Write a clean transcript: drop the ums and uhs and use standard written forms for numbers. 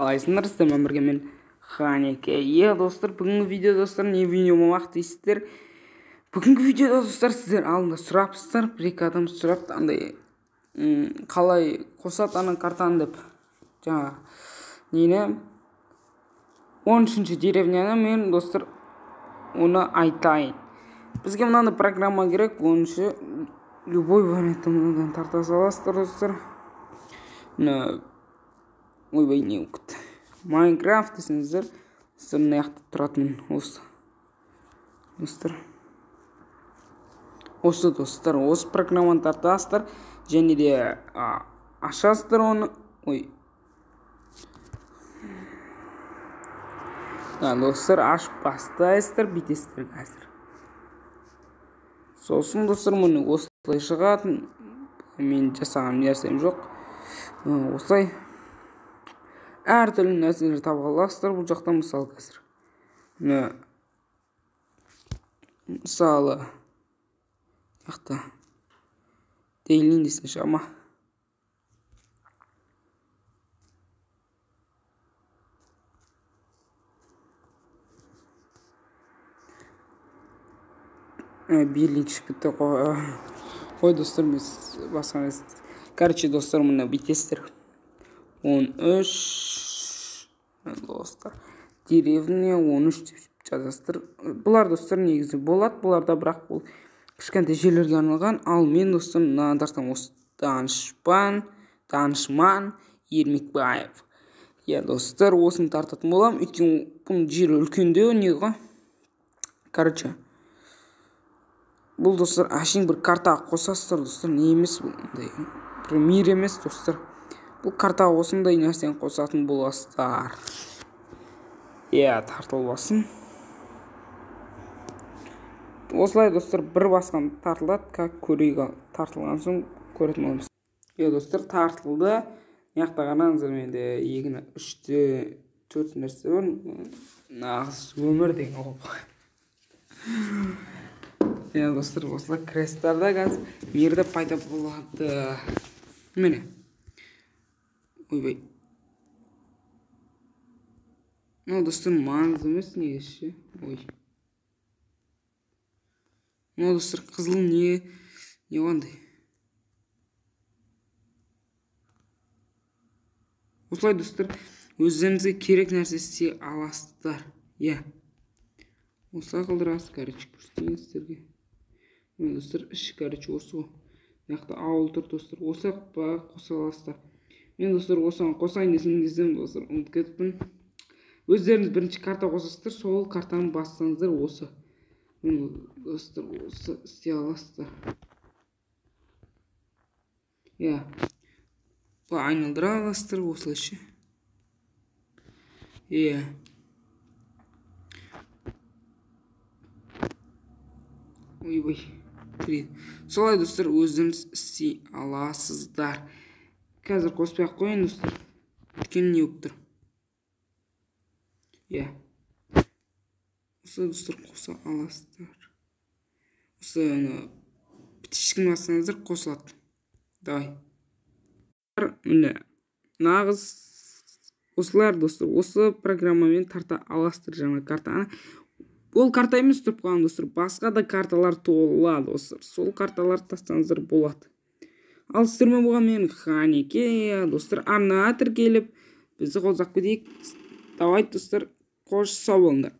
Қалайсыңдар, сіздермен бірге мен Ханеке. Иә, достар, бүгінгі видео, достар, не видео болмақ дейсіздер. Бүгінгі видеода, достар, сіздер алдында сұрапсыздар, бір екі адам сұрапты, андай қалай қосады ана картаны деп. Жаңа нені 13-ші деревняны мен, достар, оны айтайын. Бізге мынандай программа керек, 13-ші любой вариантты мынадан тарта саласыздар, достар. Мына ойбай не болып кетті. Майнкрафт десеңіздер, достар, мына жақта тұратын осы. Достар. Осы, достар, осы программаны тартасыздар және де ашасыздар оны. Ой. Достар, ашып бастайсыздар, бүйтесіздер қазір. Сосын, достар, мұны осылай шығады. Мен жасаған нәрсем жоқ. Осылай әртүрлі нәрселер таба аласыздар бұл жақта, мысалы қазір. Мына мысалы жақта дейлин десең шыға ма? Берлин шығып кетті қой, достар, мен басқа нәрсе. Короче, достар, мына бүйтесіздер. 13, достар, деревня 13 деп жазасыздар. Бұлар, достар, негізі болады, бұларда, бірақ бұл кішкентай жерлерге арналған. Ал мен, достар, мынаны тартамын, осы Данышман Ермекбаев. Иә, достар, осыны тартатын боламын, өйткені бұның жері үлкендеу, не ғой. Короче, бұл, достар, әшейін бір карта қосасыздар, достар, не емес бұл, мындай бір мир емес, достар. Бұл карта осындай нәрсені қосатын боласыздар. Иә, тартылып алсын. Осылай, достар, бір басқан тартылады, как көрейік, ал тартылған соң көретін боламыз. Иә, достар, тартылды. Мына жақта қараңыздар, менде 2, 3-те 4 нәрсе бар. Нағыз өмір деген ол. Иә, достар, осылай кіресіздер қазір мирде пайда болады. Міне. Ойбай. Мынау, достар, маңызды емес негізі ше. Ой. Мынау, достар, қызыл не қандай? Осылай, достар, өздеріңізге керек нәрсе істей аласыздар. Иә. Осылай қылдырасыз, короче, көрсетейін сіздерге. Міне, достар, іші, короче, осы ғой. Мына жақта ауыл тұр, достар. Осылай қоса аласыздар. Мен, достар, осыған қосайын десем десем, достар, ұмытып кетіппін. Өздеріңіз бірінші карта қосасыздар, сол картаны бассаңыздар осы. Міне, достар, осы істей аласыздар. Иә. Былай айналдыра аласыздар осылайша. Иә. Ойбай. Солай, достар, өздеріңіз істей аласыздар. Қазір қоспай ақ қояйын, достар. Өйткені не болып тұр? Иә. Осы, достар, қоса аласыздар. Осы птичканы бассаңыздар қосылады. Давай. Міне, нағыз осылар, достар, осы программамен тарта аласыздар жаңа картаны. Ол карта емес тұрып қалған, достар, басқа да карталар тола, достар. Сол карталарды тастаңыздар болады. Ал сіздермен болған мен Ханеке, достар, арнаға тіркеліп, бізді қолдап кетейік. Давайте, достар, қош, сау болыңдар.